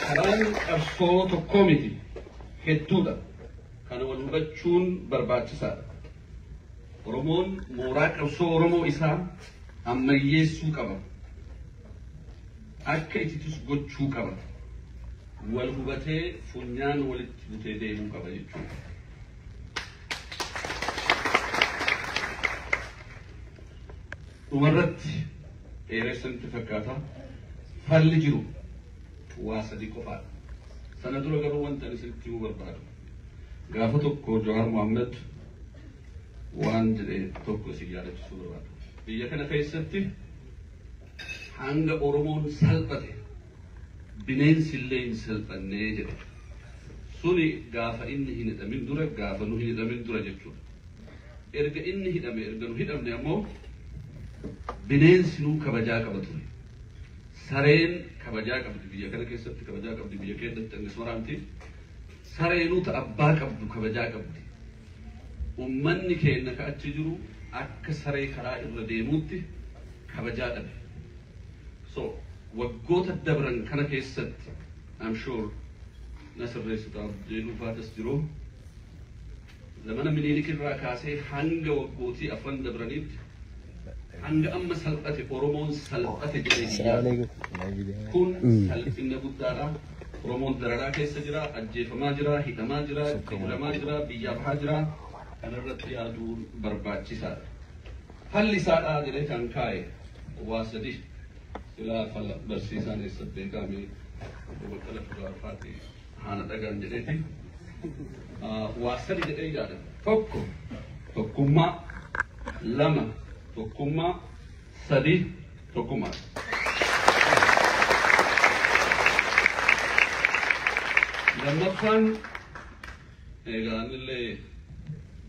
Karaan qabsoo tokkoo miti, hedduudha. Kana wal hubachuun barbaachisaadha. Oromoon mooraa qabsoo Oromoo isaa ammayyeessuu qaba. Akka ititus gochuu qaba. Wal hubatee funyaan walitti butee deemuu qaba jechuudha. Dhumarratti dheeressanitti fakkaata. Falli jiru waa sadii qofaadha. Sana dura garuu wanta ani isinitti himuu barbaadu. Gaafa tokko Jawaar Mohaammed waan jedhe tokko isin yaadachiisuu barbaada. Biyya kana keessatti hanga Oromoon salphate bineensi illee hin salphannee jedhe. Suni gaafa inni hin hidhamin dura, gaafa nu hin hidhamin dura jechuudha. Erga inni hidhame, erga nu hidhamne ammoo bineensi nuu kabajaa qaba ture. Sareen kabajaa qabdi biyya kana keessatti, kabajaa qabdi biyya keessatti annis maraamti. Sareenuu ta abbaa qabdu kabajaa qabdi. Uummanni keenya ka achi jiru akka saree karaa irra deemuutti kabajaa dhabe. So waggoota dabran kana keessatti, I'm sure na sirreessitu abdeeluu faatas jiru. Zamana Minilik irraa kaasee hanga waggootii afran dabraniitti hanga amma salphate Oromoon salphate jedhee hin yaadu. Kun salphina guddaadha. Oromoon dararaa keessa jira, ajjeefamaa jira, hidhamaa jira, hidhamaa jira, biyyaa bahaa jira. Kanarratti yaaduun barbaachisaadha. Falli isaadhaa jedhee kan kaa'e waa sadi. Silaa fala barsiisaan eessa beekame obbo Baqqala Fugaarfaati haana dhagaan jedheeti. Waa sadi jedhee yaada. Tokko tokkummaa, lama tokkummaa, sadi tokkummaa. Lammaffaan egaa anillee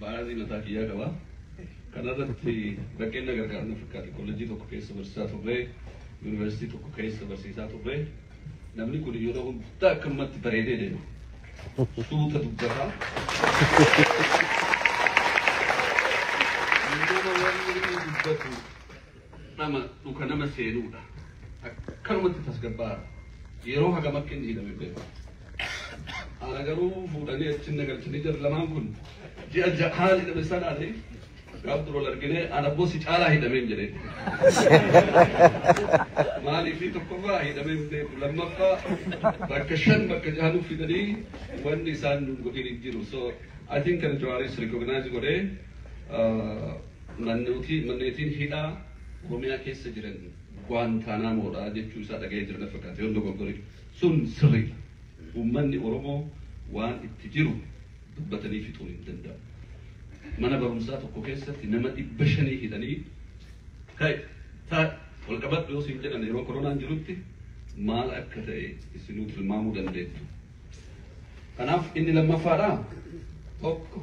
baay'ee mataa kiyyaa qaba. Kanarratti baqqeen na gargaaru na fakkaate. Kolleejjii tokko keessa barsiisaa turre, yuunivarsiitii tokko keessa barsiisaa turre. Namni kun yeroo hundaa akkanumatti bareedee deema. Suuta dubbataa. Nama wanni inni dubbatu nama dhuka nama seenuudha. Akkanumatti tasgabbaa'aadha. Yeroo hagam akka inni hidhame beeku. Ana garuu fuudhanii achi na galchanii jira lamaan kun ji'a jahaan hidhame sanaati. Gaaf dura wal argine ana bosi caalaa hidhameen jedhee. Maaliif tokkoffaa hidhamee hin beeku, lammaffaa bakka shan bakka jaha nuuf fidanii wanni isaan nun godhin hin jiru. So I think kana Jawaaris recognize godhee manneetiin hidhaa Oromiyaa keessa jiran Guantaanamoodha jechuu isaa dhaga'ee jira na fakkaate yoon dogoggore. Sun sirriidha. Uummanni Oromoo waan itti jiru dubbatanii fixuun hin danda'amu. Mana barumsaa tokko keessatti nama 500 hidhanii ka'e taa'e wal qabadhu yoo siin jedhan yeroo koronaan jirutti maal akka ta'e isinuu tilmaamuu dandeettu. Kanaaf inni lammaffaadha. Tokko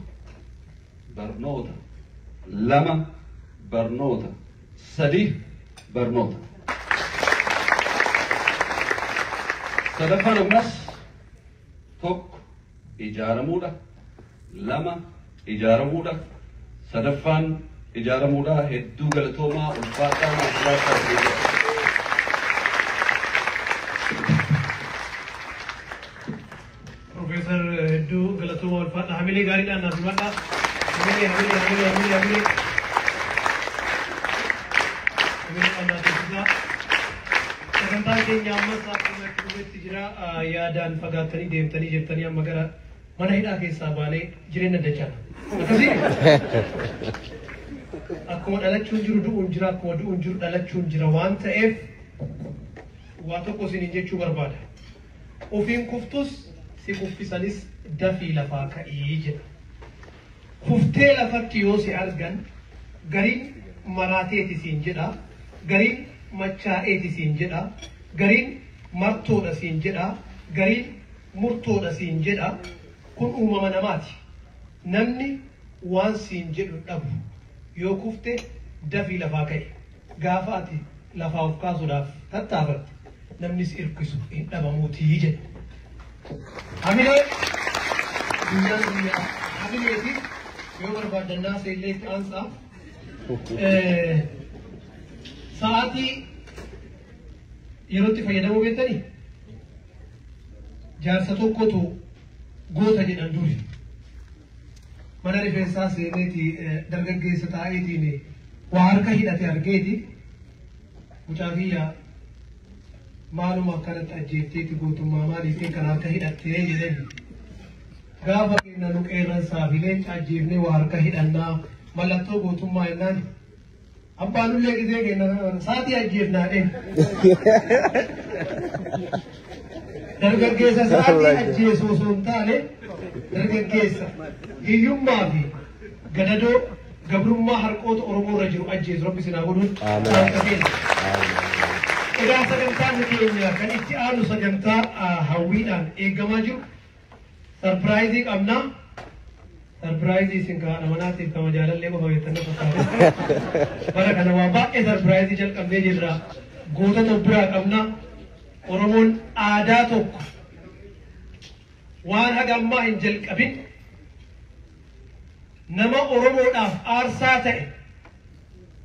barnoota, lama barnoota, sadi barnoota. Sadaffaan ammas tokko ijaaramuudha, lama ijaaramuudha, sadaffaan ijaaramuudha. Hedduu galatoomaa, ulfaadhaa, naaf. Profeesar hedduu galatoomaa, ulfaadha. Hamilee gaariidhaan naaf himadha. Hamilee, hamilee, hamilee, hamilee, hamilee. Hamileedhaan naaf eegsisaa. Sagantaan keenya ammas akkuma itti dhufetti jira. Yaadaan fagaattanii deemtanii jirtanii amma gara mana hidhaa keessaa baanee jireenya dachaana. Akkasii? Akkuma dhalachuun jiru du'uun jira, akkuma du'uun jiru dhalachuun jira waan ta'eef waa tokko isiniin jechuu barbaada. Ofiin kuftus si kuffisanis dafii lafaa ka'ii jedha. Kuftee lafatti yoo si argan gariin maraateeti siin jedha, gariin machaa'eeti siin jedha, gariin martoodha siin jedha, gariin murtoodha siin jedha. Kun uumama namaati. Namni waan siin jedhu dhabu. Yoo kufte dafii lafaa ka'i. Gaafa ati lafaa of kaasuudhaaf tattaafatte namni si hirkisu hin dhabamuutii jedha. Hamilee, guyyaan guyyaa hamileeti yoo barbaadannaa seellee itti aansaa. Sa'aatii yerootti fayyadamuu beektanii? Jaarsa tokkotu goota jedhan duri. Mana rifeensaa seeneeti dargaggeessa taa'eetiin waa harka hidhate argeeti. Mucaa kiyya, maaluma akkanatti ajjeefteeti, gootummaa maaliif kan harka hidhattee jedheen. Gaafa kenna nu qeerransaa fi leenca ajjeefnee waa harka hidhannaa, mallattoo gootummaa jennaan, abbaanullee gisee kenna saatii ajjeefnaa dheen. Dargaggeessa sa'aatii ajjeesu osoo hin taane, dargaggeessa hiyyummaa fi gadadoo gabrummaa harqoota Oromoo irra jiru ajjeesu Rabbi sinaa godhuun dhaamsa keenya. Egaa sagantaan keenya kan itti aanu sagantaa hawwiidhaan eegamaa jiru. Surprise qabna. Surprise isin kaadha manaatiif kama jaalallee qofa beektan fakkaata. Bara kana waa baay'ee surprise jalqabnee jirra. Gootota biraa qabna. Oromoon aadaa tokko waan haga ammaa hin jalqabin, nama Oromoodhaaf aarsaa ta'e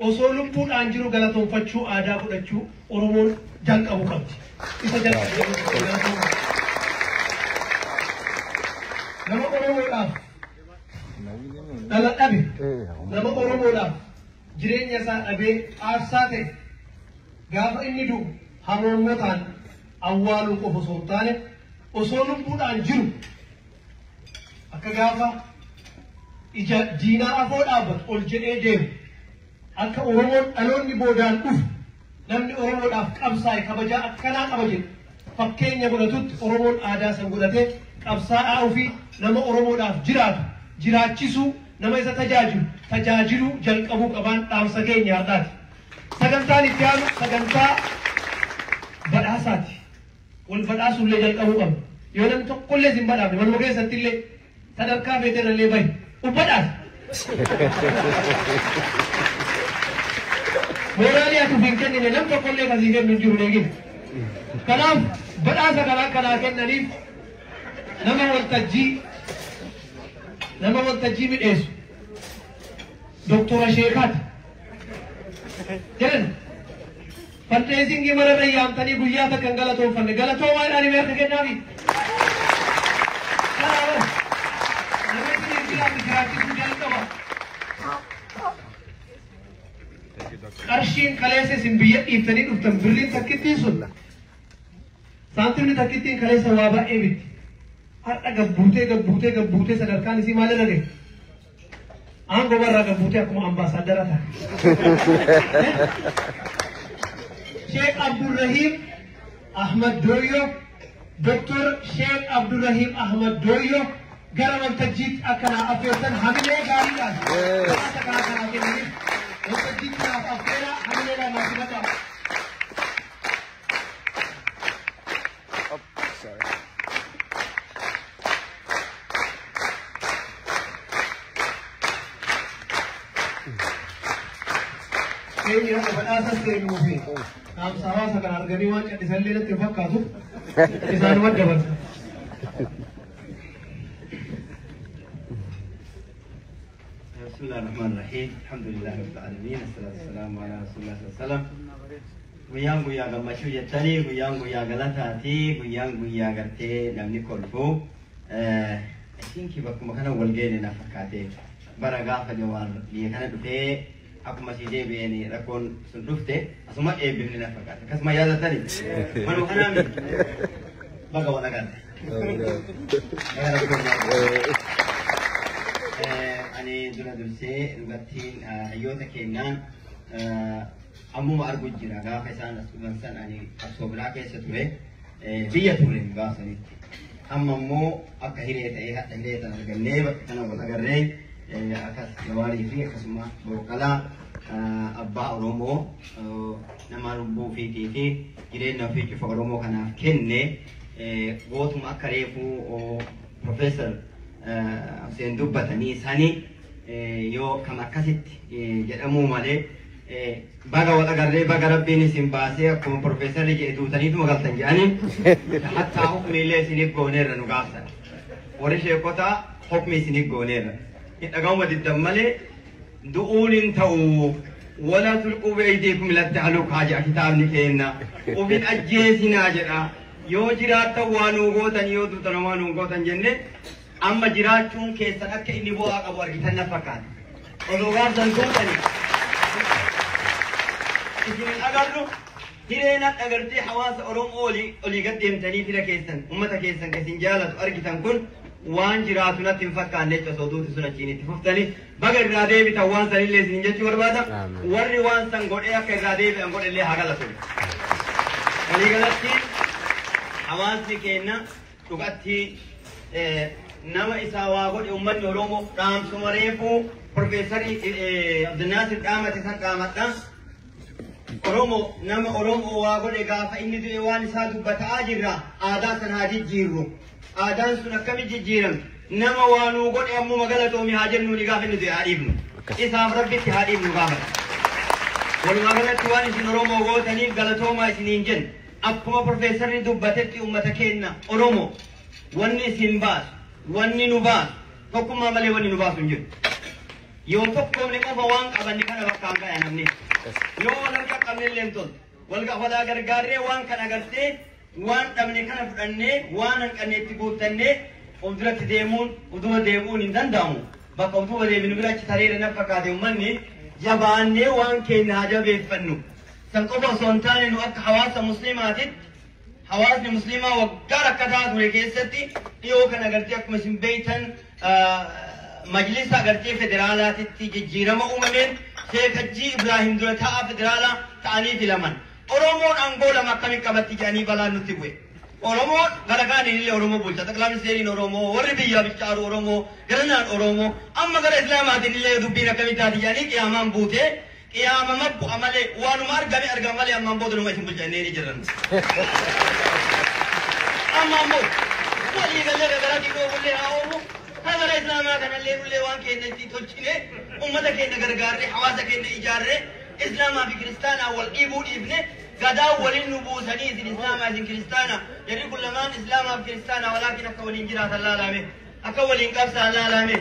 osoo lubbuudhaan jiru galatoonfachuu aadaa godhachuu Oromoon jalqabu qabdi. Isa jalqabee. Nama Oromoodhaaf dhala dhabe, nama Oromoodhaaf jireenya isaa dhabee aarsaa ta'e, gaafa inni du'u hamoommotaan awwaaluu qofa osoo hin taane, osoo lubbuudhaan jiru akka gaafa ija diinaa afoo dhaabbatu ol jedhee deemu, akka Oromoon dhaloonni boodaan dhufu namni Oromoodhaaf qabsaa'e kabajaa akkanaa qaba jedhu fakkeenya godhatutti, Oromoon aadaa san godhatee qabsaa'aa ofii, nama Oromoodhaaf jiraatu jiraachisuu, nama isa tajaajilu tajaajiluu jalqabuu qabaan dhaamsa keenya har'aati. Sagantaan itti aanu sagantaa badhaasaati. Wal badhaasullee jalqabuu qabna. Yoo namni tokkollee sin badhaafne, manuma keessatti illee sadarkaa feeterrallee bahi. Ubbadhaasa. Mooraalii ati hin kennine nam tokkollee kasii kennu hin jiru eegin. Kanaaf badhaasa kana akkanaa kennaniif nama waltajjii midheessu Doktora Sheekaati. Jedhan fundraising mana yaamtanii guyyaa takka hin galatoonfanne, galatoomaa jedhanii harka kennaafi. Kanaaf nama isin jiraatu jiraachisuu jalqaba. Qarshiin kaleessa isin biyya dhiiftanii dhuftan, birriin takkittiin sun, saantimni takkittiin kaleessa waa baay'ee bitti. Har'a gabbuutee gabbuutee gabbuutee sadarkaan isii maalirra gahe? Aangoo barraa gabbuutee akkuma ambaasaaddara ta'a. Sheekh Abdurrahim Ahmad Doyyo, Dr. Sheekh Abdurrahim Ahmad Doyyo gara waltajjiitti akka naa affeertan hamilee gaariidhaan badhaasa kanaa kanaa kennaniif waltajjiitti naaf affeera, hamileedhaan naaf filadhaa. Oh, sorry. Eenyu akka badhaasa seenuu fi dhaamsa hawaasa kana arganii waan callisallee natti hin fakkaatu, isaanuma dabarsa. بسم الله الرحمن الرحيم، الحمد لله رب العالمين، الصلاة والسلام على رسول الله صلى الله عليه وسلم. Guyyaan guyyaa gammachuu jettanii, guyyaan guyyaa galataati, guyyaan guyyaa gartee namni kolfu. I think bakkuma kana wal geene na fakkaate. Bara gaafa Jawaar biyya kana dhufee akkuma sii deebi'een rakkoon sun dhufte, asuma eebbifne na fakkaate. Akkasuma yaadatani manuma kanaa miti, baga wal agarre. Baga rakkoon. Ani dura dursee dhugattiin hayyoota kennaan ammuma argu jira. Gaafa isaan as dhufan san ani qabsoo biraa keessa ture, biyya ture gaafsanitti. Amma immoo akka hiree ta'ee hadha hiree tan argannee bakka kana wal agarree, akkas Jawaarii fi akkasuma Boqqalaa abbaa Oromoo, nama lubbuu ofiitii fi jireenya ofii cufa Oromoo kanaaf kenne, gootuma akka reefuu Profeesar Hussein dubbatanii sani yoo kam akkasitti jedhamuu malee, baga wal agarree, baga Rabbiin isin baasee. Akkuma Profeesarri jedhe, duutaniituma galtan jedhanii, hattaa hukmiillee isiniif gooneerra nu gaafsan. Warri sheekotaa hukmi isiniif gooneerra. Hin dhaga'uma diddan malee du'uun hin ta'u. ولا تلقوا بأيديكم إلى التهلكة jedha kitaabni keenna. Ofin ajjeesinaa jedha. Yoo jiraattan waa nuu gootan, yoo duutan waa nuu gootan jenne, amma jiraachuun keessan akka inni bu'aa qabu argitan na fakkaata. Osoo gaafsan duutani isin hin agarru. Hireen akka agartee hawaasa Oromoo olii gad deemtanii fira keessan, uummata keessan kan isin jaalatu argitan kun waan jiraatu natti hin fakkaanne jecha. Osoo duuti sun achiin itti fuftanii, baga irraa deebitan waan sanillee isin jechuu barbaada. Warri waan san godhee akka irraa deebi'an godhellee haa galatu. Waliigalatti hawaasni keenya dhugatti nama isaa waa godhe, uummanni Oromoo dhaamsuma reefuu Profeesarii Abdinaasir dhaamate san dhaamadha. Oromoo nama Oromoo waa godhe gaafa inni du'e waan isaa dubbataa jirra. Aadaa san haa jijjiirru. Aadaan sun akkami jijjiiramti? Nama waa nuu godhe ammuma galatoomi haa jennuuni, gaafa inni du'e haa dhiibnu. Isaaf Rabbitti haa dhiibnu gaafata. Walumaa galatti waan isin Oromoo gootaniif galatoomaa isiniin jennu. Akkuma Profeesarri dubbatetti, uummata keenya Oromoo, wanni isin baasu, wanni nu baasu tokkummaa malee wanni nu baasu hin jiru. Yoo tokkoomne qofa waan qabanne kana bakkaan gaya namni. Yoo wal harka qabne illee hin toltu. Wal walaa gargaarree waan kana agartee waan dhabne kana fudhannee waan hanqanne itti guuttannee of duratti deemuun, of duuba deemuun hin danda'amu. Bakka of duuba deeminu bira achi tareera na fakkaate. Uummanni jabaannee waan keenya haa jabeeffannu. San qofa osoo hin taane, nu akka hawaasa musliimaatitti, hawaasni musliimaa waggaa rakkataa ture keessatti dhiyoo kana agartee akkuma isin beeytan majlisa agartee federaalaatitti jijjiirama uumameen Sheek Hajjii Ibraahim dura taa'aa federaalaa ta'anii filaman. Oromoon aangoo lama akkamiin qabatti jedhanii balaan nutti bu'e. Oromoon gara kaaniin illee Oromoo bulcha. Xaqilaa ministeeriin Oromoo, warri biyyaa bilchaaru Oromoo, garanaan Oromoo, amma gara Islaamaatiin illee dubbiin akkamitti taati jedhanii qiyaamaan buutee qiyaama mabbu'a malee waanuma argame argama malee ammaan booda numa isin bulcha innee ni jiran. Amma ammoo walii galee gara xiqqoo bullee haa oomu. Gara Islaamaa kanallee nullee waan keenya itti tolchine, ummata keenya gargaarree, hawaasa keenya ijaarree, Islaamaa fi kiristaanaa wal dhiibuu dhiifne, gadaa waliin nu buusanii isin Islaamaa, isin kiristaanaa, jarri kun lamaan Islaamaa fi kiristaanaa, walaakin akka waliin jiraatan laalame, akka waliin qabsaan laalame,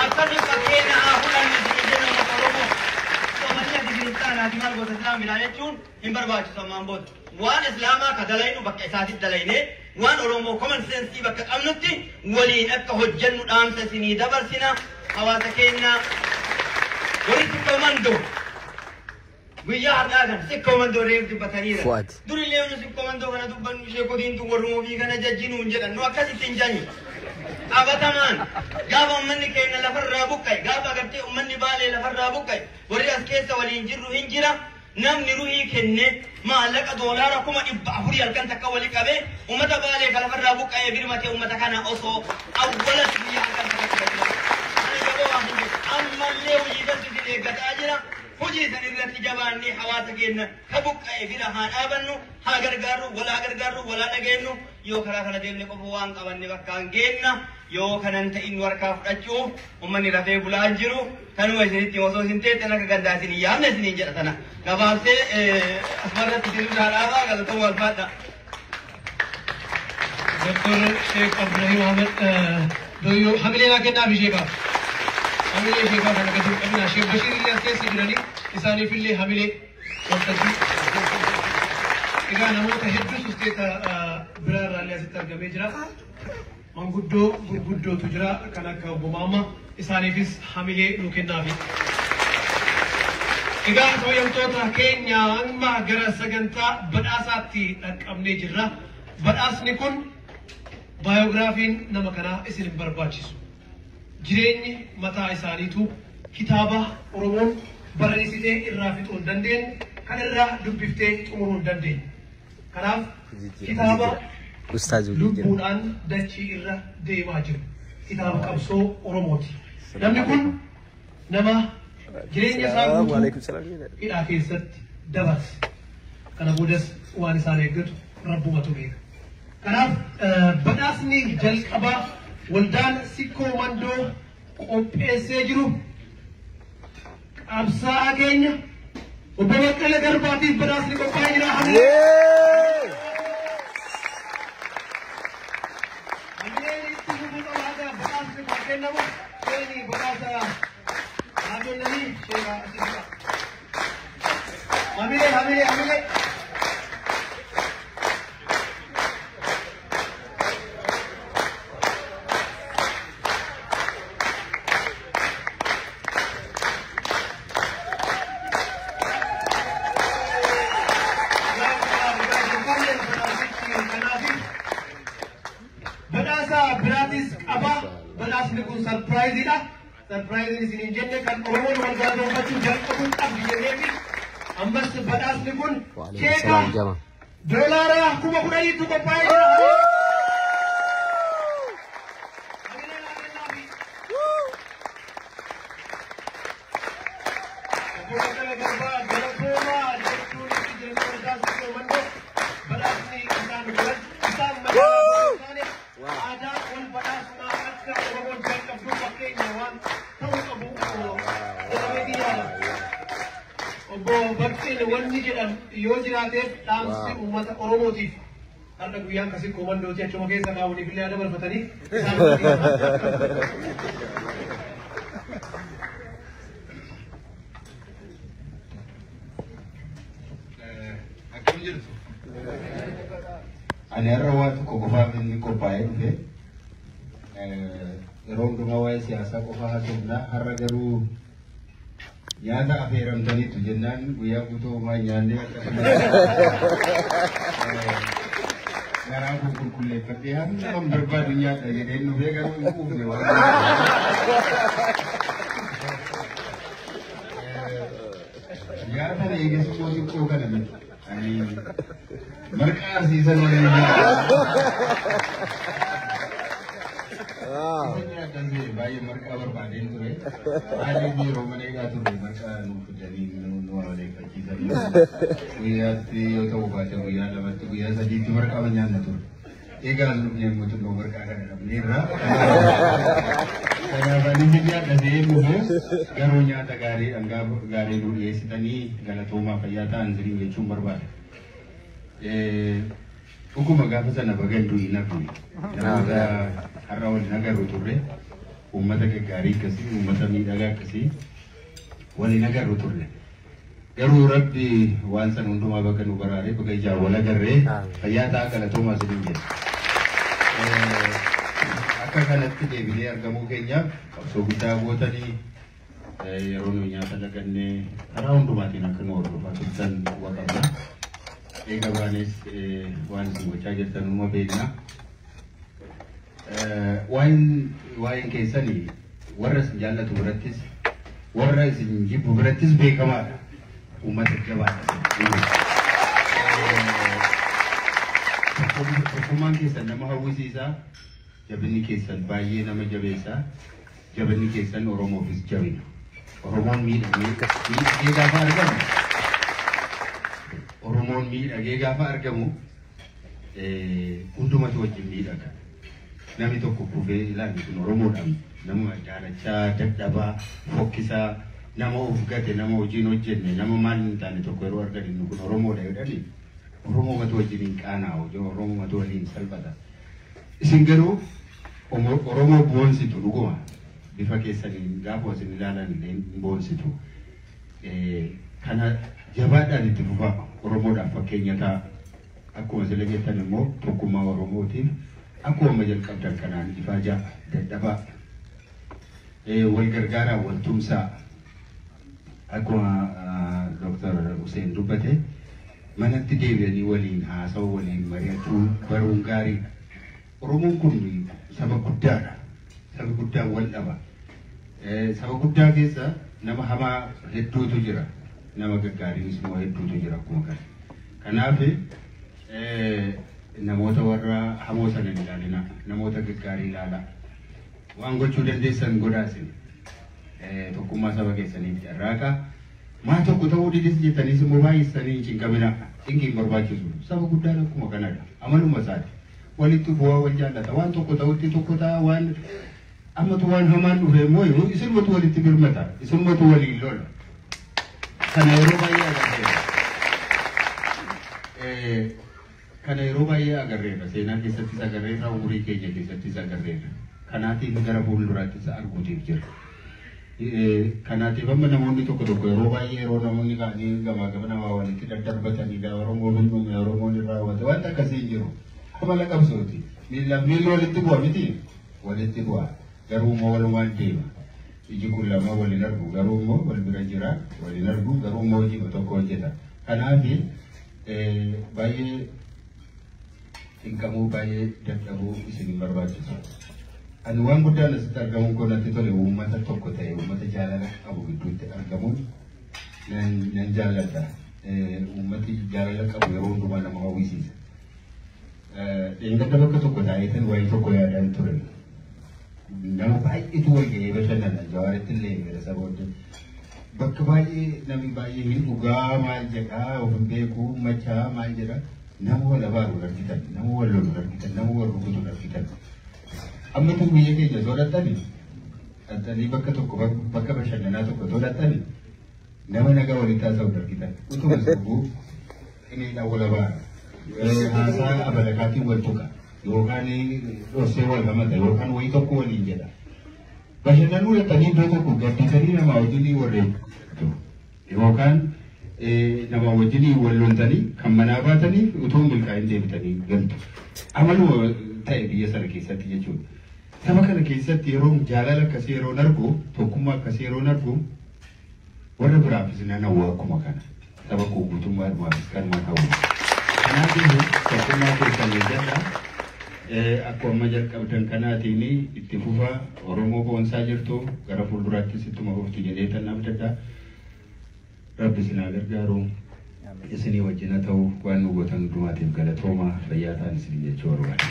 akkasuma fakkeenya haa fudhannu isin jenna. Uummata Oromoo, soomanii ati kiristaanaati maal goota Islaamidha jechuun hin barbaachisu. Ammaan booda waan Islaamaa ka dalaynu bakka isaatitti dalaynee, waan Oromoo common sense bakka qabnutti waliin akka hojjennu dhaamsa isinii dabarsina. Hawaasa keenya warri Sikkoo Mandoo guyyaa har'aa kana Sikkoo Mandoo reef dubbataniira. Fuad. Durillee nu Sikkoo Mandoo kana dubbannu sheekotiin tun warruma ofii kana jajjinuun jedhan, nu akkasitti hin janyu. Qabatamaan gaafa uummanni keenya lafarraa buqqa'e, gaafa agartee uummanni Baalee lafarraa buqqa'e, warri as keessa waliin jirru hin jira. Namni ruhii kenne maallaqa doolaara 400,000 halkan takka walii qabee uummata Baalee ka lafarraa buqqa'ee birmatee, uummata kana osoo awwalatti guyyaa halkan takka qabee. Ani jaboo waan hin jedhu. Ammallee hojii santu isin eeggataa jira. Hojii san irratti jabaannee hawaasa keenya ka buqqa'e bira haa dhaabannu, haa gargaarru, walaa gargaarru, walaa dhageenyu. Yoo karaa kana deemne qofa waan qabanne bakkaan geenna. Yoo kanan ta'in nu harkaa fudhachuuf uummanni rafee bulaa hin jiru. Kanuma isinitti osoo isin teettan akka gandaa isin hin yaamne isiniin jedha tana. Gabaabsee asumarratti isin irraa dhaabaa, galatooma, alfaadha. Dr. Sheikh Abdurrahim Ahmed Doyyoo hamilee naa kennaa fi sheekaaf. Hamilee sheekaa kana gadi hin qabinaa. Sheekh Bashiir illee as keessa jiranii, isaaniif illee hamilee waltajjii. Egaa namoota hedduu susteeta biraa irraa illee asitti argamee jira. Manguddoo gurguddootu jira kan akka obbo Maamma, isaaniifis hamilee nuu kennaafi. Egaa kabajamtoota keenya, amma gara sagantaa badhaasaatti dhaqqabnee jirra. Badhaasni kun baayogiraafiin nama kanaa isin hin barbaachisu. Jireenyi mataa isaaniitu kitaaba Oromoon barreessitee irraa fixuu hin dandeenye, kan irraa dubbiftee xumuruu hin dandeenye. Kanaaf kitaaba Ustaaz hojii jira. lubbuudhaan dachii irra deemaa jiru. Kitaaba qabsoo Oromooti. Namni kun nama jireenya isaa guutuu Waalaikum salaam. hidhaa keessatti dabarse. Kana boodas waan isaan eeggatu rabbumatu beeka. Kanaaf badhaasni jalqabaa waldaan Sikkoo Mandoo qopheessee jiru qabsaa'aa keenya obbo Baqqala Garbaatiif badhaasni qophaa'ee jira. Yee! Hamileen itti fufuu qaba haga badhaasni kun kennamu. Seeni badhaasa haa kennanii sheekaa asitti. Hamilee, hamilee, hamilee. biraatis qaba. Badhaasni kun sarpiraayiziidha. Sarpiraayiziin isin hin jenne kan Oromoon wal galateeffachuu jalqabuu qabdi jenneefi ammas badhaasni kun cheeka $10,000 qophaa'ee jira. Obbo Baqqalaa Garbaa galatoomaa jechuun itti jireenya waldaa Mandoo badhaasni isaan godhan isaan magaalaa isaanii aadaa wal badhaasuudhaan akka Oromoon jalqabduu fakkeenya waan ta'uu qabu jedhameetii yaada. Obbo Baqqeen wanni jedhan yoo jiraateef dhaamsi uummata Oromootiif har'a guyyaan kasii koomandooti achuma keessa kaawwaniif illee yaada barfatanii isaan. Akkam jirtu? Ani har'a waan tokko qofaaf inni qophaa'ee dhufe. Yeroo hundumaa waa'ee siyaasaa qofaa haasofna. Har'a garuu nyaata affeeramtaniitu jennaan guyyaa guutuu homaa hin nyaanne akkasumas garaa koo qulqulleeffadhee hamma barbaadu nyaadha jedheen dhufee garuu hin quufne waan. Nyaata na eeges immoo xiqqoo kana miti. Ani marqaa arsiisan waliin nyaata. Isin nyaadhan ta'e baay'ee marqaa barbaadeen ture. Maaliif yeroo mana eegaa turre marqaa nuuf fidanii nu amaleeffachiisanii. Guyyaatti yoo ta'u baate guyyaa lamatti guyyaa sadiitti marqaa nyaanna ture. Eegaa as dhufnee immoo xinnoo marqaa kana dhabneerra. Kanaaf ani isin nyaadha ta'ee dhufe garuu nyaata gaarii dhangaa gaarii nu dhiyeessitanii galatoomaa fayyaa ta'an isiniin jechuun barbaada. Dhuguma gaafa sana baga hin du'in hafne. Namoota har'a waliin agarru turre uummata gaggaarii akkasii uummata miidhagaa akkasii waliin agarru turre. Garuu Rabbi waan sana hundumaa bakka nu baraaree bakka ijaan wal agarree fayyaa ta'aa galatoomaa isiniin jedha. Akka kanatti deebinee argamuu keenyaaf qabsoo guddaa gootanii yeroo nu nyaata lagannee karaa hundumaatiin akka nu hordofaa turtan quba qabna. Eega baanes waan isin gochaa jirtan numa beekna. Waa'een keessanii warra isin jaallatu birattis warra isin jibbu birattis beekamaadha. Uummata jabaadha. Tokkummaan keessan nama hawwisiisa. Jabinni keessan baay'ee nama jabeessa. Jabinni keessan Oromoofis jabina. Oromoon miidhagee gaafa argamu Oromoon miidhagee gaafa argamu hundumatu wajjin miidhaga. Namni tokko kufee ilaalli kun Oromoodhaan nama jaalachaa, dadhabaa, fokkisaa, nama of gate, nama hojiin hojjenne, nama maal hin taane tokko yeroo argan inni kun Oromoodha jedhani Oromoomatu wajjin hin qaanaa'u, Oromoomatu waliin salphata. Isin garuu Oromoo boonsitu dhuguma. Bifa keessaniin gaafa isin ilaalan illee hin boonsitu. Kana jabaadhaan itti fufaa Oromoodhaaf fakkeenya ta'a. Akkuma sila jettan immoo tokkummaa Oromootiif akkuma jalqabdan kanaan ifaajaa dadhabaa wal gargaaraa wal tumsaa akkuma Dr. Hussein dubbate manatti deebi'anii waliin haasa'uu waliin mari'achuu baruun gaariidha. Oromoon kun saba guddaadha. Saba guddaa wal dhaba. Saba guddaa keessa nama hamaa hedduutu jira. Nama gaggaariinis immoo hedduutu jira akkuma kana. Kanaaf namoota warra hamoo sana hin ilaalina. Namoota gaggaarii ilaalaa. Waan gochuu dandeessan godhaa isin. Tokkummaa saba keessaniif carraaqa. Maa tokko ta'uu didis jettaniis immoo baay'isanii hin cinqamina. Cinqii hin barbaachisu. Saba guddaan akkuma kanadha. Amaluma isaati. Walitti bu'aa wal jaallata. Waan tokko ta'utti tokko ta'a waan ammatu waan hamaan dhufe immoo isinumatu walitti birmata. Isinumatu waliin lola. Kana yeroo baay'ee agarreerra. Kana yeroo baay'ee agarreerra. Seenaa keessattis agarreerra, umurii keenya keessattis agarreerra. Kanaatiif gara fuulduraattis arguutiif jira. Kanaatiif amma namoonni tokko tokko yeroo baay'ee yeroo namoonni ka'anii gamaa gamana waa walitti daddarbatanidha. Oromoon hin dhume, Oromoon hin raawwate wanta akkasii hin jiru. Amala qabsooti. Miillaaf miilli walitti bu'a miti? Walitti bu'a. Garuu immoo walumaan deema. Iji kun lama waliin argu garuu immoo wal bira jira waliin argu garuu immoo hojii tokko hojjeta. Kanaaf baay'ee Cinqamuu baay'ee dadhabuu isin hin barbaachisu. Ani waan guddaan asitti argamuun koo natti tole uummata tokko ta'e uummata jaalala qabu gidduutti argamuun nan jaalladha. Uummati jaalala qabu yeroo hundumaa nama hawwisiisa. Dheengadda bakka tokko taa'eetan wayii tokko yaadaan ture. Nama baay'eetu wal ga'ee bashannana Jawaaritti illee gara booddee. Bakka baay'ee namni baay'ee hin dhugaa maal jedhaa of hin beeku machaa maal jedhaa nama wal abaaru argitan nama wal lolu argitan nama wal rukutu argitan. Amma tun biyya keenya soo dhaxxanii bakka tokko bakka bashannanaa tokko soo dhaxxanii nama nagaa walitti haasa'u argitan. Utuma sirbuu qileedhaan wal abaara. Haasaa abalakaatiin wal tuqa yookaan dhorsee wal hamata yookaan wayii tokko waliin jedha. Bashannanuu dhaxxanii iddoo tokko gaddisanii namaa wajjin warreeffattu yookaan namaa wajjin wal loltanii kan manaa baatanii utuu milkaa'in deebitanii galtu. Amaluma ta'e biyya sana keessatti jechuudha. Saba kana keessatti yeroo jaalala akkasii yeroon argu tokkummaa akkasii yeroon argu warra biraafis nan hawwa akkuma kana. Saba koo guutummaa dhumaafis kanuma hawwa. Kanaafuu tokkummaa keessan eeggadha. Akkuma amma jalqabdan kanaatiin itti fufa Oromoo boonsaa jirtu gara fuulduraattis ittuma fuftu jedhee tan abdadha. Rabbi isin haa gargaaru. Isinii wajjin haa ta'u waan nu gootan hundumaatiif galatooma fayyaa ta'an isin jechuu barbaada.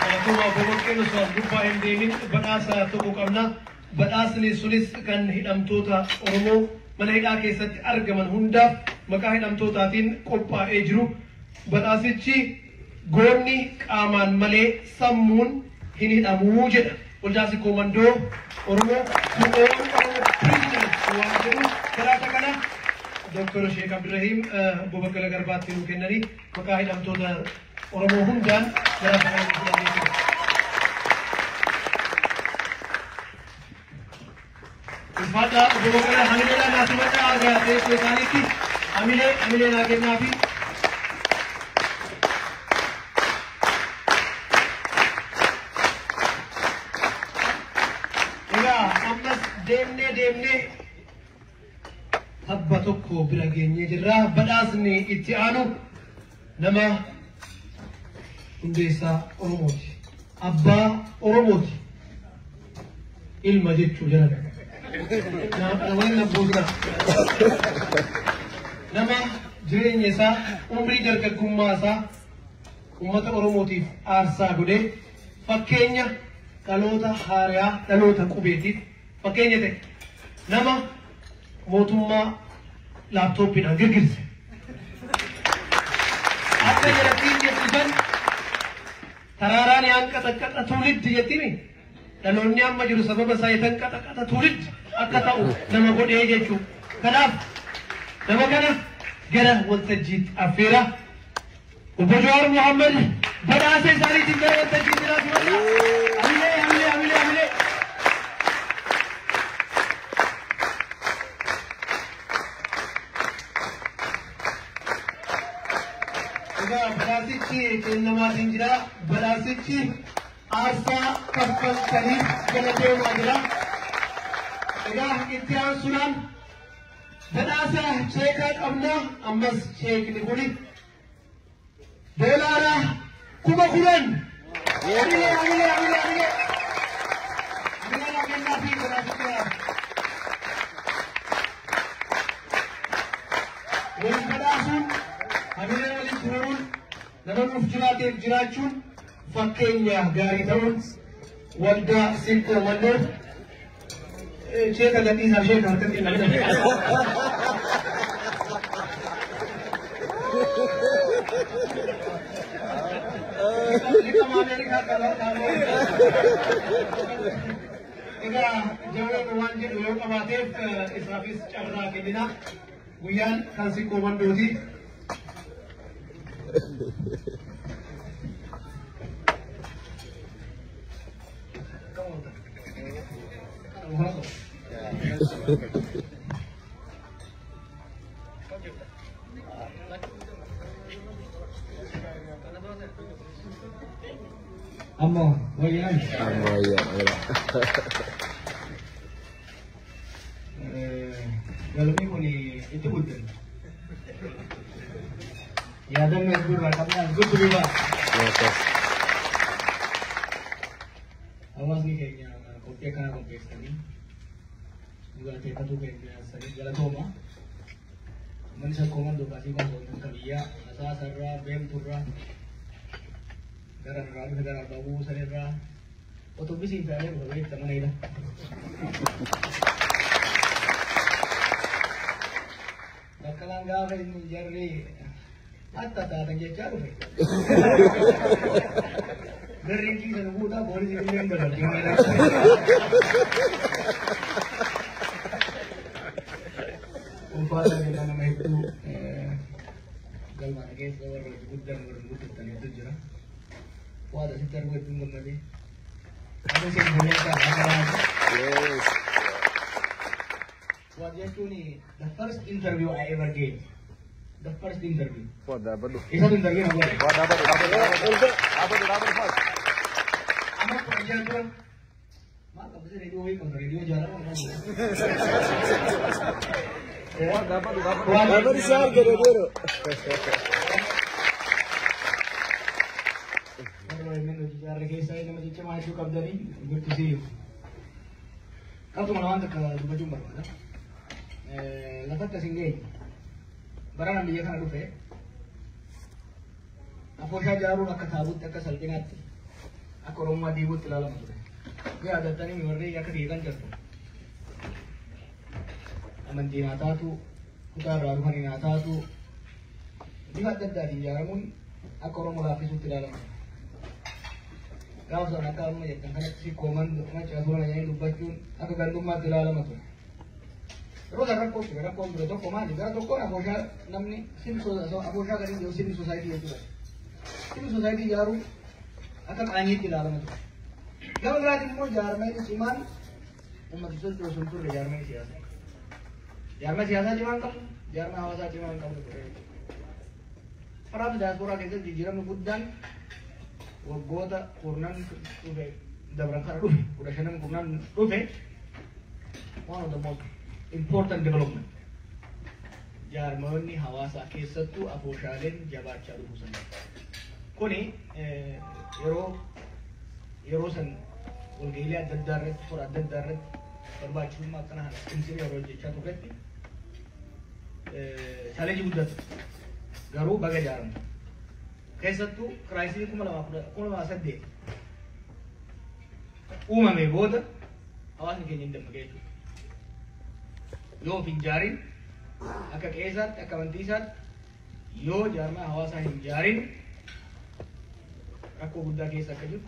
Galatoomaa obbo Baqqeen osoo as gubbaa hin deemin badhaasa tokko qabna. Badhaasni sunis kan hidhamtoota Oromoo mana hidhaa keessatti argaman hundaaf maqaa hidhamtootaatiin qophaa'ee jiru. Badhaasichi goonni qaamaan malee sammuun hin hidhamuu jedha. Waldaa Sikkoo Mandoo Oromoo to all Oromo prisoners waan jedhu badhaasa kana Dr. Sheek Abdurrahiim obbo Baqqalaa Garbaatti nuu kennanii maqaa hidhamtoota Oromoo hundaan badhaasa kana nuu fudhanii jiru. Ulfaadhaa obbo Baqqalaa hamileedhaan naa simadhaa argaa teessoo isaaniitti hamilee hamilee naa kennaafi. Egaa ammas deemnee deemnee tabba tokko bira geenyee jirra. Badhaasni itti aanu nama hundeessaa Oromooti. Abbaa Oromooti. Ilma jechuu jedhama. Namoonni abboota. Nama jireenya isaa umrii dargaggummaa isaa uummata Oromootiif aarsaa godhee fakkeenya dhaloota haariyaa dhaloota qubeetiif fakkeenya ta'e nama mootummaa laaptooppiidhaan girgirse. Akka jalattiin jettu taraaraan yaan qaxaqqaxa tuuliddi jettimi dhaloonni amma jiru sababa isaa itan qaxaqqaxa tuuliddi akka ta'u nama godhee jechuudha. Kanaaf nama kana gara waltajjiitti affeera. Obbo Jawaar Mohaammed badhaasa isaaniitiin gara waltajjiitti naasifadha. Amilee amilee amilee amilee. Egaa badhaasichi kennamaatiin jira. Badhaasichi aarsaa kaffaltaniif galateemaa jira. Egaa itti aansuudhaan badhaasa cheekaa qabna. Ammas cheekni kuni $10,000. Amilee amilee amilee amilee. Amilee naa kennaa fi badhaasicha. Wal badhaasuun hamilee walitti horuun nama nuuf jiraateef jiraachuun fakkeenya gaarii ta'uun waldaa Sikkoo Mandoo cheeka gadhiisaa sheeka harkatti hin dhabina. Liqama Ameerikaa qaba. Egaa Jawaar waan jedhu yoo qabaateef isaafis carraa kennina. Guyyaan kan Sikkoo Mandooti. Amma wayyaan. Amma wayyaa. Galmi kun itti guddanne. Yaadannoo hedduu irraa qabna. Good to be back. Yes. Hawaasni keenya qophii akkanaa qopheessanii nu galateeffatuu keenya sanii galatooma. Uummanni Sakkoo Mandoo kaasii konsoltan ka biyyaa Asaasarraa, Beemturraa, gara irraa dhufe, gara Arbaa Buusanirraa otobisiin fe'amee dhufe beekta mana hidha. Bakkalaan gaafa inni jarri hatta taatan jechaa dhufe. Garriin kiisa nu fuudhaa, poolisii illee hin dabalti. Ulfaata jennaan nama hedduu galmaana keessa warra guddan, warra guddatan hedduu jira. Waan asitti arguu hedduun gammadee. Ani isin buleessa akka Yes. What jechuun the first interview I ever gave. The first interview. Fuad dhaabbadhu. Isatu interview na godhe. Fuad, dhaabbadhu, dhaabbadhu, dhaabbadhu. Dhaabbadhu, dhaabbadhu, Fuad. Amma 16 dura. Maal qabdi, reediyoo wayii qabda, reediyoo jaalala waan Fuad, dhaabbadhu, dhaabbadhu. Dhaabbadhu, si argate yeroo. Warra inni hojii jaarra keessaa nama ciccimaa hedduu qabdanii, good to see you. Qabxuma waan takka dubbachuun barbaada. Lafatti as hin geenye. Barana biyya kana dhufe afooshaa ijaaruun akka taabutti, akka salphinaatti, akka Oromummaa diiguutti ilaalama ture. Yoo yaadattanii, warri akka kiikan jirtu. Amantiin haa taatu, kutaa irraa dhufaniin haa taatu, bifa adda addaatiin ijaaramuun akka Oromoo laaffisuutti ilaalama. Gaafa sana akka amma jettan kanatti Sikkoo Mandoo, Macaa Tuulama jedhanii dubbachuun akka gandummaatti ilaalama ture. Yeroo sana rakkoo ture, rakkoon ture tokko maali? Gara tokkoon afooshaa namni afooshaa gadi jiru civil society jechuudha. Civil society ijaaruu akka qaanyiitti ilaalama ture. Gama biraatiin immoo jaarmeen cimaan uummata sochoosu hin turre, jaarmeen siyaasaa. Jaarmee siyaasaa cimaan qabu, jaarmee hawaasaa cimaan qabu ture. Karaa diyaasporaa keessatti jijjiiramni guddaan waggoota kurnan dhufe dabran kana dhufe, 15 kurnan dhufe, one of the most important development jaarmoonni hawaasaa, keessattuu afooshaaleen jabaachaa dhufuu sana. Kuni yeroo yeroo san walga'iilee adda addaa irratti, hora adda addaa irratti barbaachisummaa akkana kana cimsinee yeroo hojjechaa turretti challenge guddatu. Garuu baga ijaaramte. Keessattuu crisisii 2008 uumame booda hawaasni keenya hin dammaqee jechuudha. Yoo of hin jaarin, akka qe'eesaatti, akka amantii isaatti yoo jaarmaa hawaasaa hin jaarin, rakkoo guddaa keessa akka jiru,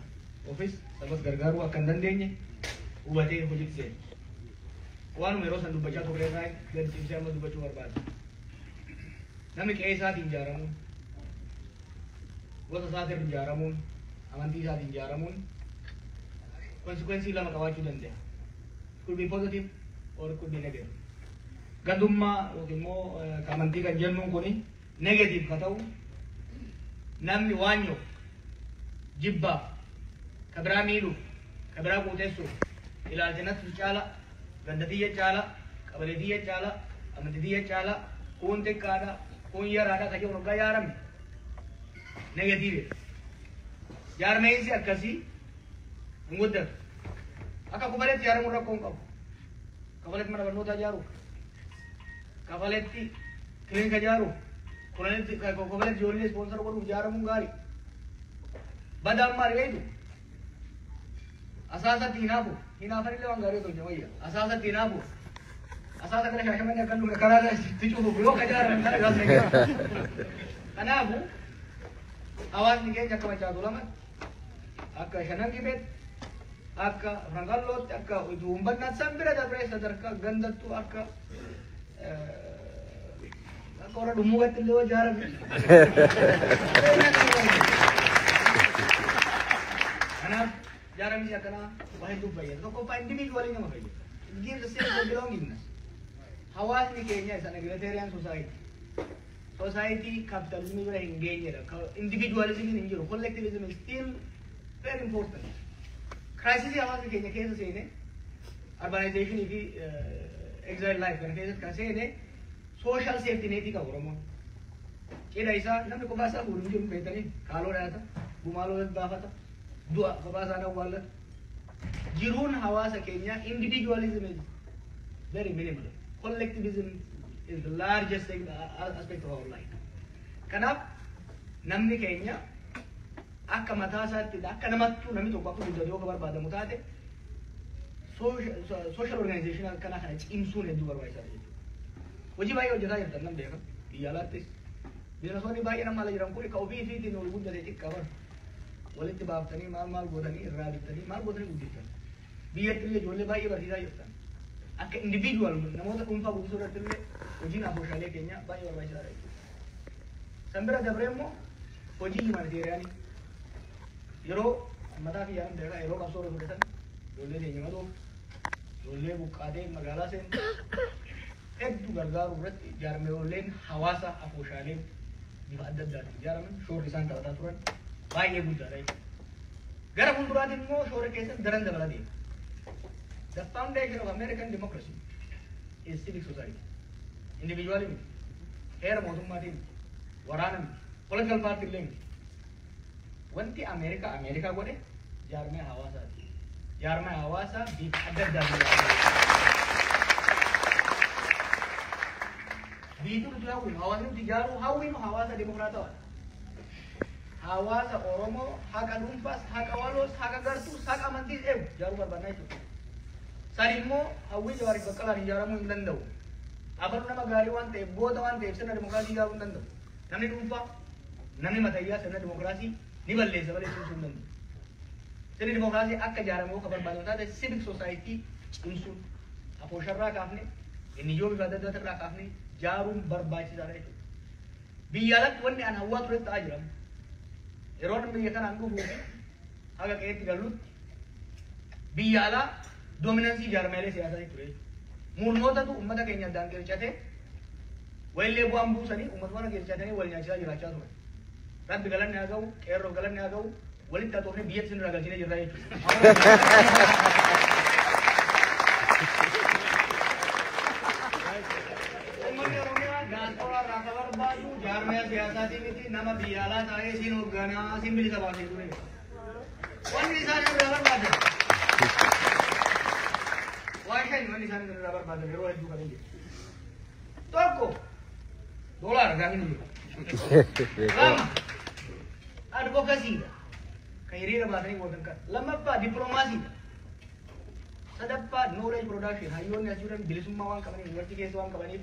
ofis sabas gargaaruu akka hin dandeenye hubatee hojiitti seene. Waanuma yeroo san dubbachaa turre irraa gadi cimsee amma dubbachuu barbaada. Namni qe'ee isaatiin ijaaramuun, gosa isaatiin ijaaramuun, amantii isaatiin ijaaramuun consequence lama qabaachuu danda'a. It could be positive or it could be negative. Gandummaa yookiin immoo amantii kan jennuun kuni negative ka ta'u, namni waanyoof, jibbaaf, ka biraa miidhuuf, ka biraa quuxessuuf, ilaalcha natti caala, ganda tiyya caala, qabalee tiyya caala, amantii tiyya caala, kun xiqqaadha, kun yaraadha ka jedhu hoggaa yaarame negative. Jaarmeensi akkasii hin guddatu. Akka kufaletti ijaaramuun rakkoo hin qabu. Kafaletti mana barnootaa ijaaruuf, kafaletti kilinika ijaaruuf, kafaletti ijoollee sponsor godhuuf ijaaramuun gaarii. Badaan maali beektu? Asaasatti hinaafu. Hinaafanillee waan gaarii tolche wayya. Asaasatti hinaafu. Asaasa kana Shaashamanii akkan dhufne karaa itti cufuuf yoo ka ijaarame kana gaafne. Kanaafu hawaasni keenya akka Macaatu lamatti, akka Shanan Gibeetti, akka Rangallootti, akka Uumbannaatti, san bira dabree sadarkaa gandattuu akka warra Dhummuugatti illee yoo ijaarame. Kanaaf ijaaramni akkanaa waa hedduu fayyada. Tokkoffaa, individually nama fayyada. It gives a sense of belongingness. Hawaasni keenya isa egalitarian society. Society capitalism bira hin geenyedha. Individualism hin jiru. Collectivism is still very important. Crisis hawaasni keenya keessa seene, urbanization fi exile life kana keessatti kan seene, social safety net qaba Oromoon. Cidha isaa namni kophaa isaa fuudhu hin jiru beektanii kaaloo dhaata, gumaaloo baafata, du'a kophaa isaa awwaallata. Jiruun hawaasa keenyaa individualism is very minimal. Collectivism is the largest aspect of our life. Kanaaf namni keenya akka mataa isaatti, akka namattuu namni tokko akka guddatu yoo barbaadamu taate, social organization akkanaa kana cimsuun hedduu barbaachisaadha jechuudha. Hojii baay'ee hojjetaa jirtan nan beeka, biyya alaattis. Bineensonni baay'ee nama ala jiran kun ka ofii ifiitiin ol guddate xiqqaa bara. Walitti baaftanii, maal maal gootanii, irraa bittanii, maal gootanii guddiftan. Biyyatti illee ijoollee baay'ee barsiisaa jirtan. Akka individual namoota dhuunfaa guddisuu irratti illee hojiin afooshaalee keenya baay'ee barbaachisaadha jechuudha. San bira dabree immoo hojii humanitarian yeroo mataa kiyyaan beekaa, yeroo qabsoo irra fudhatan, ijoollee keenya madoof, ijoollee buqqaatee magaalaa seentu hedduu gargaaruu irratti jaarmeeleen hawaasa afooshaaleen bifa adda addaatiin ijaaraman shoorri isaan taphataa turan baay'ee guddaadha jechuudha. Gara fuulduraatti immoo shoora keessan daran dabala deema. The foundation of American democracy is civic society. Individual miti. Heera mootummaatiin miti. Waraana miti. Political party illee miti. Wanti Ameerikaa Ameerikaa godhe jaarmee hawaasaati. Jaarmee hawaasaa bifa adda addaatiin ijaarame. Biyyi nuti hawwinu, hawaasni nuti ijaaruu hawwinu hawaasa dimokiraatawaadha. Hawaasa Oromoo haqa dhuunfaas, haqa waloos, haqa gartuus, haqa amantiis eegu ijaaruu barbaadna jechuudha. Sani immoo hawwii Jawaariif Baqqalaan ijaaramuu hin danda'u. Abalu nama gaarii waan ta'eef, goota waan ta'eef sirna dimokiraasii ijaaruu hin danda'u. Namni dhuunfaa, namni matayyaa sirna dimokiraasii ni balleessa malee cimsuu hin danda'u. Sirni dimokiraasii akka ijaaramu yoo ka barbaadamu taate, civic society cimsuun afoosharraa kaafne, inni yoo bifa adda addaatirraa kaafne ijaaruun barbaachisaadha jechuudha. Biyya alatti wanni an hawwaa ture ta'aa jira. Yeroo namni biyya kanaan dhufuu fi haga qe'eetti galutti biyya alaa dominance jaarmeelee siyaasaa ture jechuudha. Murnootatu uummata keenya addaan qircatee wayillee bu'aan buusanii uummata mana qircatanii wal nyaachisaa jiraachaa turan. Rabbi galanni haa ga'u, qeerroo galanni haa ga'u, walitti haxoofnee biyyatti sinirraa galchinee jirra jechuudha. Uummanni Oromiyaa diaspora irraa ka barbaadu jaarmaya siyaasaatii miti, nama biyya alaa taa'ee siin hoogganaa siin bilisa baasee ture. Wanni isaan irraa barbaadan waan shan, wanni isaan irraa barbaadan yeroo hedduu kan hin jiru. Tokko, doolaara gaafii ni jiru. Lama, advocacy dha. Kan hiriira baasanii gootan kan. Lammaffaa, dippiloomaasiidha. Sadaffaa, knowledge production, hayyoonni as jiran bilisummaa waan qabaniif, yuunivarsiitii keessa waan qabaniif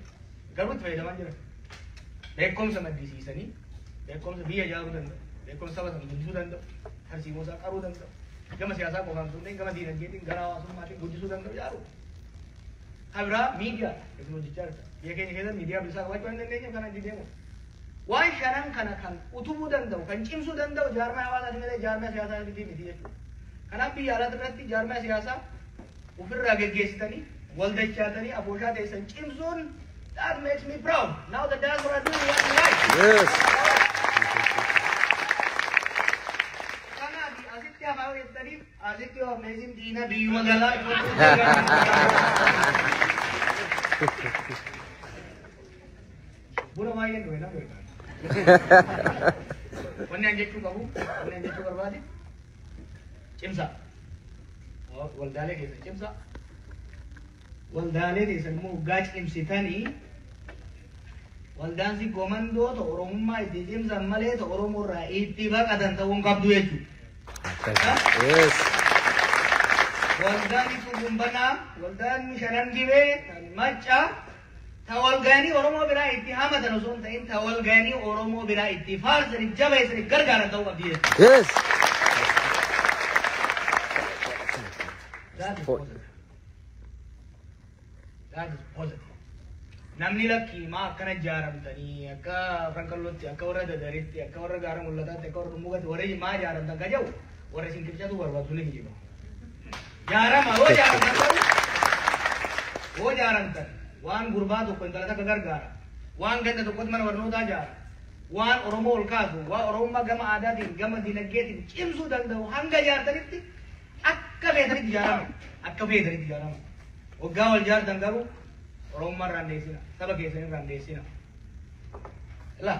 garuu itti fayyadamaa jiran. Beekumsa maddisiisanii beekumsa biyya ijaaruu danda'u, beekumsa saba sana guddisuu danda'u, tarsiimoo isaa qaruu danda'u. Gama siyaasaa qofaan osoo hin ta'in gama diinagdeetiin, gara hawaasummaatiin guddisuu danda'u ijaaru. Kan biraa miidiyaa isin hojjechaa jirta. Biyya keenya keessatti miidiyaa bilisaa qabaachuu hin dandeenye kana itti deemu. Waan shanan kana kan utubuu danda'u, kan cimsuu danda'u jaarmaa hawaasaati malee jaarmaa siyaasaa miti jechuudha. Kanaaf biyya alaatti irratti jaarmaa siyaasaa ofirraa geggeessitanii waldachaatanii afooshaa teessan cimsuun, that makes me proud. Now the diaspora doing what we like. Kanaaf asitti hafaa jettaniif asitti yoo hafne isin diina biyyuma galaa. Buna baay'een dhufe nama beekaa. Wanni an jechuu qabu, wanni an jechuu barbaade, cimsa. Waldaalee keessan cimsa. Waldaalee keessan immoo waggaa cimsitanii waldaan si gomandoota Oromummaa itti cimsan malee ta Oromoo irraa itti baqatan ta'uu hin qabdu jechuudha. Waldaan itti gumbanaa, waldaan shanan gibee, kan maccaa, ta walgaanii Oromoo biraa itti hamatan osoo hin ta'in ta walgaanii Oromoo biraa itti faarsaniif, jabeessaniif, gargaaran ta'uu qabdi jechuudha. That is positive. That is positive. Namni lakkii maa akkana ijaaramtanii, akka Frankallootti, akka warra Dadaritti, akka warra Gaara Mul'ataatti, akka warra Dhummugaatti warri maa ijaaramtan ka jedhu, warra isin qircatu barbaadu ni kijiba. Jaarama yoo jaaramtan garuu, yoo jaaramtan waan gurbaa tokko intala takka gargaara, waan ganda tokkotti mana barnootaa ijaara, waan Oromoo ol kaasu, waan Oromummaa gama aadaatiin gama dinagdeetiin cimsuu danda'u hanga ijaartanitti akka feetanitti ijaarama, akka feetanitti ijaarama. Waggaa wal ijaartan garuu Oromummaa irraa hin dheessina, saba keessan irraa hin dheessina. La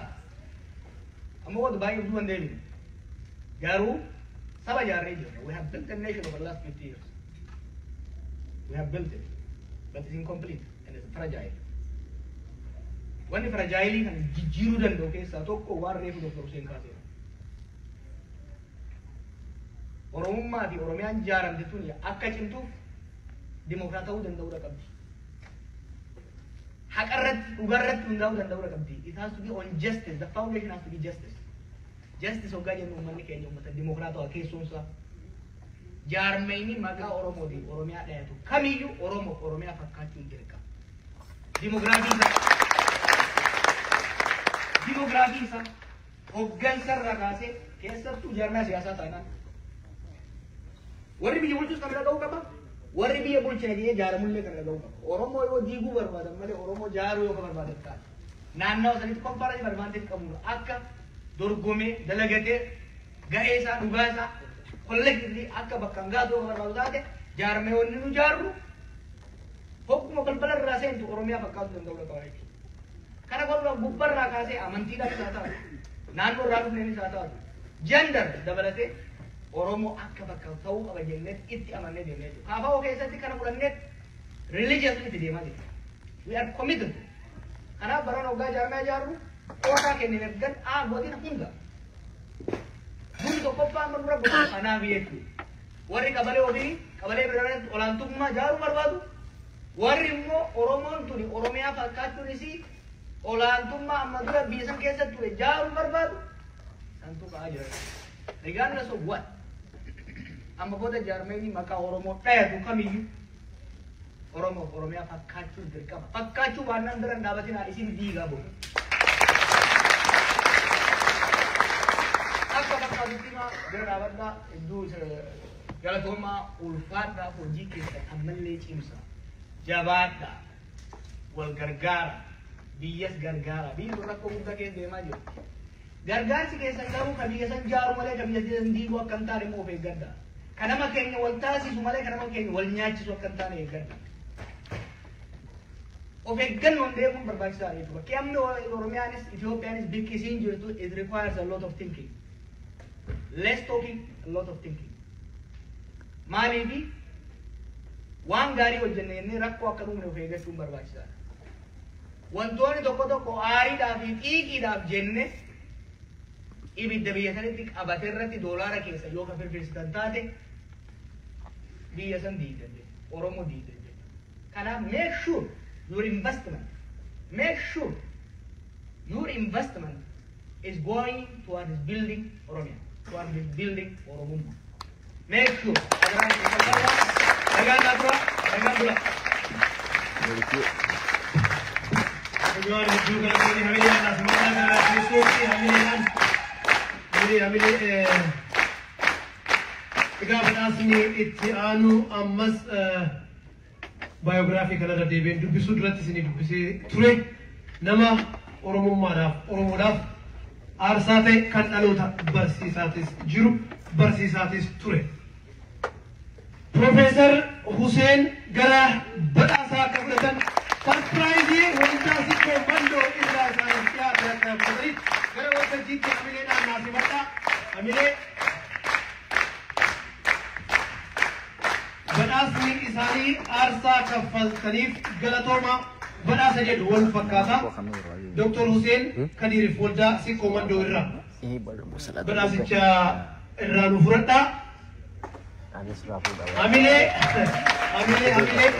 Amma wanta baay'ee duuban deebine. Garuu saba ijaarree jirra. We have built a nation over the last 50 years. We have built it, but it's incomplete and it's fragile. Wanni fragile kan jijjiiruu danda'u keessaa tokko waan reefu Dr. Hussein kaaseera. Oromummaa fi Oromiyaan ijaaramte tun akka cimtuuf dimokiraatawuu danda'uudha qabdi. Haqarratti, dhugarratti hundaa'uu danda'uudha qabdi. It has to be on justice. The foundation has to be justice. Justice hoggaa jennu uummanni keenya uummata dimokiraatawaa keessoonsaa. Jaarmeyni maqaa Oromootiin Oromiyaa dhayatu kamiyyuu Oromoo Oromiyaa fakkaachuun dirqama. Dimokiraatii isaa. Dimokiraatii isaa hoggansa irraa kaasee keessattuu jaarmaa siyaasaa taanaan. Warri biyya bulchus kan dhaga'uu qaba. Warri biyya bulchina jedhee jaaramullee kan dhaga'uu qaba. Oromoo yoo diiguu barbaadan malee Oromoo jaaruu yoo barbaadan taate. Naannawa sanitti comparative advantage qabuudha. Akka dorgomee dalagatee ga'ee isaa dhugaa isaa collectively akka bakka hin gaatu yoo barbaadu taate jaarmeewwanni nu jaarru hogguma balbala irraa seentu Oromiyaa fakkaatu danda'uu qaba jechuudha. Kana godhuudhaaf gubbarraa kaasee amantiidhaan haa taatu, naannoo irraa dhufneenis haa taatu, gender dabalatee Oromoo akka bakka ta'uu qaba jennee itti amannee deemnee jiru. KFO keessatti kana fudhannee religiously itti deemaa jirra. We are committed. Kanaaf baran hoggaa jaarmaa ijaarru quota kennine gan a godina hunda. Duri tokkoffaa amma dura godina kanaaf jechuudha. Warri qabalee ofii qabalee biratti olaantummaa ijaaruu barbaadu. Warri immoo Oromoon tuni Oromiyaa fakkaachuun isii olaantummaa amma dura biyya san keessatti ture ijaaruu barbaadu. Santu ka'aa jira. Regardless of what. Amma booda jaarmeenyi maqaa Oromoo dhayatu kamiyyuu Oromoo Oromiyaa fakkaachuun dirqama. Fakkaachuu baannaan bira hin dhaabatinaa isin diigaa booda. Akka fakkaatutti himaa bira dhaabadhaa hedduu galatoomaa ulfaadhaa hojii keessan ammallee cimsa. Jabaadhaa. Wal gargaara. Biyyas gargaara. Biyyi kun rakkoo guddaa keessa deemaa jirti. Gargaarsi keessan garuu kan biyya san jaaru malee kan biyya san diiguu akka hin taane immoo of eeggadha. Kan nama keenya wal taasisu malee kan nama keenya wal nyaachisu akka hin taane eeggadha. Of eeggannoon deemuun barbaachisaadha jechuudha. Qiyamni Oromiyaanis Itoophiyaanis bikki isiin jirtu, it requires a lot of thinking. Less talking, a lot of thinking. Maaliifi waan gaarii hojjenne jennee rakkoo akka dhumne of eeggachuun barbaachisaadha. Wantoonni tokko tokko aariidhaa fi xiiqiidhaaf jenne ibidda biyya sanitti qabate irratti doolaara keessa yoo ka firfirsitan taate biyya san diidan jechuudha. Oromoo diidan jechuudha. Kanaaf make sure your investment is going towards building Oromia, towards building Oromummaa. Make sure. Nagaan naa nagaan bula. Jawaar hedduu galatoonni hamileedhaan asumaan gara teessootti hamileedhaan hamilee hamilee. Egaa badhaasni itti aanu ammas biography kanarra deebiin dubbisuu duratti isinii dubbisee ture, nama Oromummaadhaaf Oromoodhaaf aarsaa ta'e kan dhaloota barsiisaatis jiru barsiisaatis ture. Profeesar Huseen gara badhaasaa akka fudhatan surprise waldaa Sikkoo Mandoo irraa isaaniif dhiyaate akka fudhataniif gara waltajjiitti hamileedhaan naa simadhaa. Hamilee badhaasni isaanii aarsaa kaffaltaniif galatooma badhaasa jedhu wal fakkaata. Dr. Huseen Kadiiriif waldaa Sikkoo Mandoo irraa badhaasicha irraa nu fudhadhaa. Hamilee hamilee hamilee.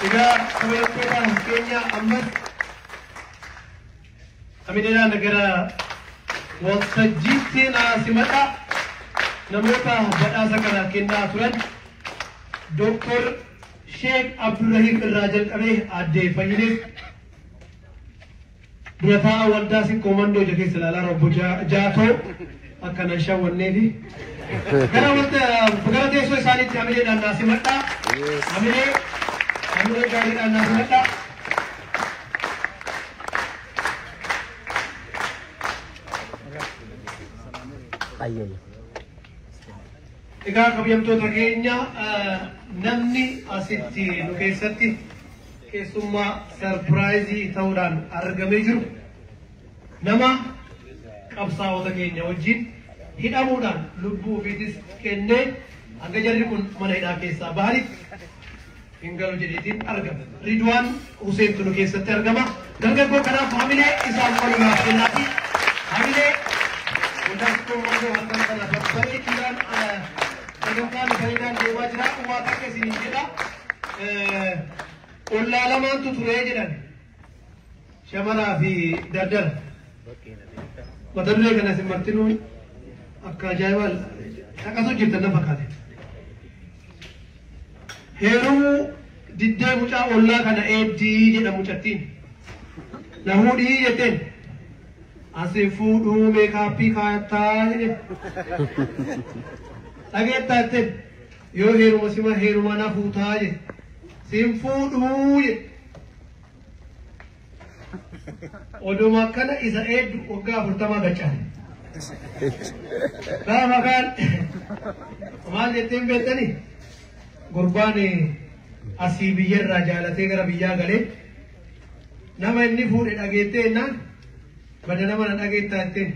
Egaa kabajamtoota keenya ammas hamileedhaan gara waltajjiitti naa simadha. Namoota badhaasa kana kennaa turan Dr. Sheek Abdurrahim irraa jalqabee Addee Fayyineef dura taa'aa waldaa Sikkoo Mandoo ija keessa ilaalaa obbo Jaatoo akka nan shawwanneefi gara walta gara teessoo isaaniitti hamileedhaan naa simadha. Hamilee hamilee gaariidhaan naa simadha. Egaa kabajamtoota keenya namni asitti nu keessatti keessummaa sarpiraayizii ta'uudhaan argamee jiru nama qabsaa'ota keenya wajjin hidhamuudhaan lubbuu ofiitis kennee hanga jarri kun mana hidhaa keessaa bahanitti hin galu jedheetiin argama. Ridwaan Hussein nu keessatti argama. Dargaggoo kanaaf hamilee isaan walumaaf kennaafi hamilee hundaaf halkan kana babbareechuudhaan sagantaan bareedaan deemaa jira. Waa takka isiniin jedha. Ollaa lamaantu ture jedhan. Shamaraa fi dardara. Mata duree kana isin martinuu akka ajaa'ibaa dhaqasuu jirtan na fakkaate. Heerumuu diddee mucaa ollaa kana eebdii jedha mucattiin. Na fuudhii jetteen. Asi fuudhuu meekaappii kaayattaa jedhe. Dhageettaa jetteen. Yoo heeruma sima heeruma na fuutaa jedhe. Sin fuudhuu jedhe. Oduma akkana isa eeddu waggaa 40 gachaane. Gaafa kaan maal jetteen beektanii? Gurbaan asii biyyarraa jaalatee gara biyyaa galee nama inni fuudhe dhageettee jennaan bada nama na dhageettaa jetteen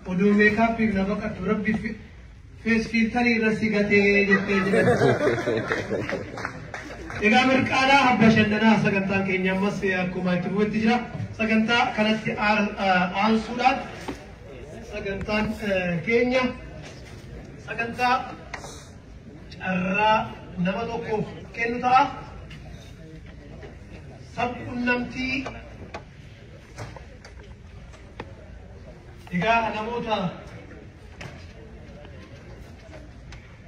oduu meekaappiif na baqattu rabbi fees fiiltarii irra si gatee jettee jedhan. Egaa mirqaanaa bashannanaa sagantaan keenya ammas akkuma itti fufetti jira. Sagantaa kanatti aansuudhaan sagantaan keenya sagantaa carraa nama tokkoof kennu ta'a. Sabquunnamtii egaa namoota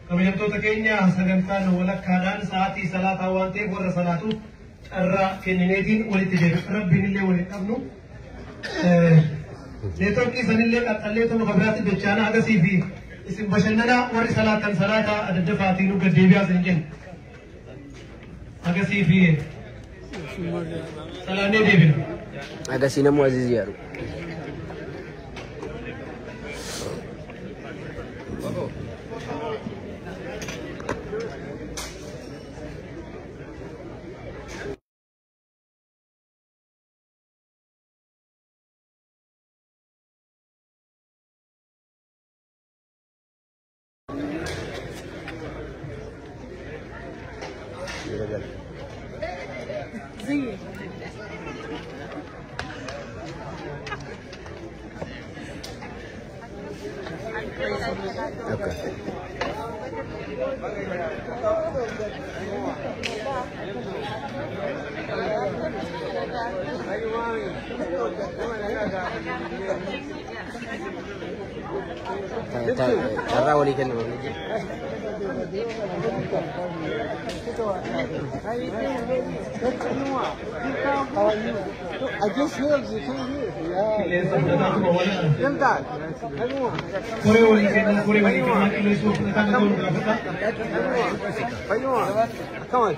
kabajamtoota keenya sagantaan walakkaadhaan sa'aatii salaataa waan ta'eef warra salaatuuf carraa kennineetiin walitti deebi'u. Rabbiin illee waliin qabnu. Neetworkii sanillee qaxxallee tolu kabiraatti dachaana agasii fi isin bashannanaa warri salaatan salaataa adaddafaatiin nu gaddeebi'aa isin jenna. Agasii fi salaannee deebina. Agasii namuu aziz yaaru. Carraa walii kennu. I just heard you came here. Yeah. Koree walii kennaa koree walii kennaa qilleensuu fudhataa gaafata. Come on.